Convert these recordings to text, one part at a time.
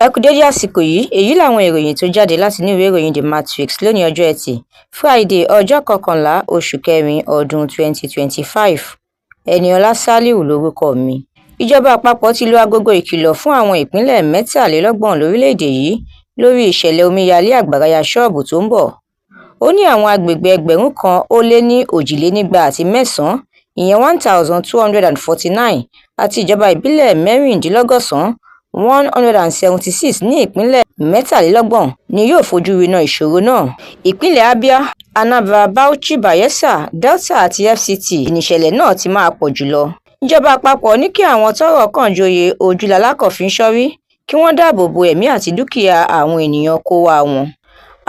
Ẹ kú dédé àsìkò yìí. Èyí làwọn ìròyìn tó jáde láti inú ìwé ìròyìn The Matrix lónìí, ọjọ́ Etí Friday, ọjọ́ kọkànlá oṣù kẹrin ọdún 2025. Eniola Saliu lórúkọ mi. Ìjọba àpapọ̀ ti lu agogo ìkìlọ̀ fún àwọn ìpínlẹ̀ 33 lórílẹ̀-èdè yìí lórí ìṣẹ̀lẹ̀ omíyalé àgbàrá ya ṣọ́ọ̀bù tó ń bọ̀. Ó ní àwọn àgbègbè 1249, ìyẹn 1,249, àti ìjọba ìbílẹ̀ 196, 176, ní ìpínlẹ̀ 33 ni yóò fojú winá ìṣòro náà. Ìpínlẹ̀ Abia, Anambra, Bauchi, Bayelsa, Delta àti FCT nìṣẹ̀lẹ̀ náà ti máa pọ̀ jù lọ. Ìjọba àpapọ̀ ní kí àwọn tọ́rọ̀ kàn joyè ojú lalákàn fi ń ṣọ́rí, kí wọ́n dáàbò bo ẹ̀mí àti dúkìá àwọn èèyàn kóówá wọn.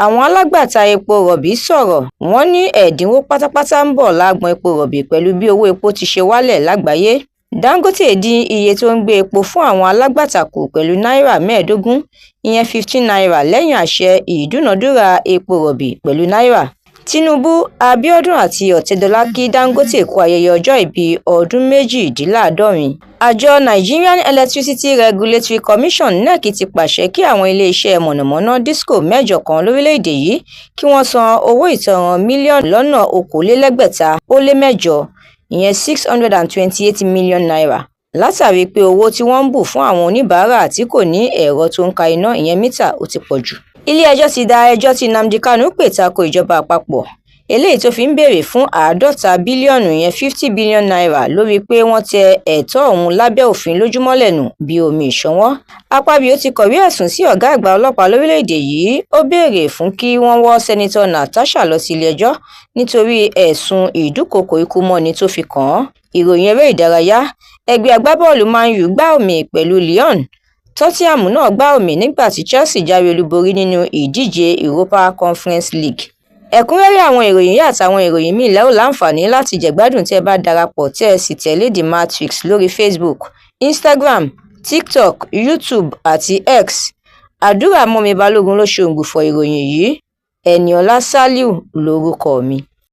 Àwọn alágbàtà epo rọ̀bì sọ̀rọ̀, wọ́n ní ẹ̀dínwó pátápátá ń bọ̀ lágbọn epo rọ̀bì pẹ̀lú bí owó epo ti ṣe wálẹ̀ lágbàáyé. Dangote dín iye tó ń gbé epo fún àwọn alágbàtà kù pẹ̀lú náírà 15, ìyẹn ₦15, lẹ́yìn àṣẹ ìdúnàádúrà epo rọ̀bì pẹ̀lú náírà. Tinubu, Abiodun àti Ọ̀tẹ̀dọ́là kí Dangote kú ayẹyẹ ọjọ́ ìbí ọdún 72. Àjọ Nigerian Electricity Regulatory Commission, NERC, ti pàṣẹ kí àwọn iléeṣẹ́ mọ̀nàmọ́ná disco mẹ́jọ kan lórílẹ̀-èdè yìí kí wọ́n san owó ìtanràn mílíọ̀nù lọ́nà 803, ìyẹn ₦628 million, látàrí pé owó tí wọ́n ń bù fún àwọn oníbàárà tí kò ní ẹ̀rọ tó ń ka iná, ìyẹn mítà, ó ti pọ̀ jù. Ilé-ẹjọ́ ti da ẹjọ́ tí Nnamdi Kanu pè ta ko ìjọba àpapọ̀, eléyìí tó fi ń béèrè fún 50 bílíọ̀nù, ìyẹn ₦50 billion, lórí pé wọ́n tẹ ẹ̀tọ́ òun lábẹ́ òfin lójú mọ́lẹ̀ nù bíi omi ìṣanwọ́. Akpabio ti kọ̀wé ẹ̀sùn sí ọ̀gá àgbà ọlọ́pàá lórílẹ̀-èdè yìí. Ó béèrè fún kí wọ́n wọ́ Senator Natasha lọ sí ilé-ẹjọ́ nítorí ẹ̀sùn ìdúnkookò ikú mọ́ni tó fi kàn án. Ìròyìn eré ìdárayá. Ẹgbẹ́ agbábọ́ọ̀lù Man U gbá òmì pẹ̀lú Lyon, Tottenham náà gbá òmì nígbà tí Chelsea jáwé olúborí nínú ìdíje Europa Conference League. Ẹ̀kúnrẹ́rẹ́ àwọn ìròyìn yìí àtàwọn ìròyìn míì lẹ́ ó láǹfààní láti jẹ̀gbádùn tẹ́ ẹ bá darapọ̀ tẹ́ ẹ sì tẹ̀lé The Matrix lórí Facebook, Instagram, TikTok, YouTube àti X. Àdúràmọ́mi Balógun ló ṣe òǹgbùfọ̀ ìròyìn yìí. Eniola Saliu lórúkọ mi.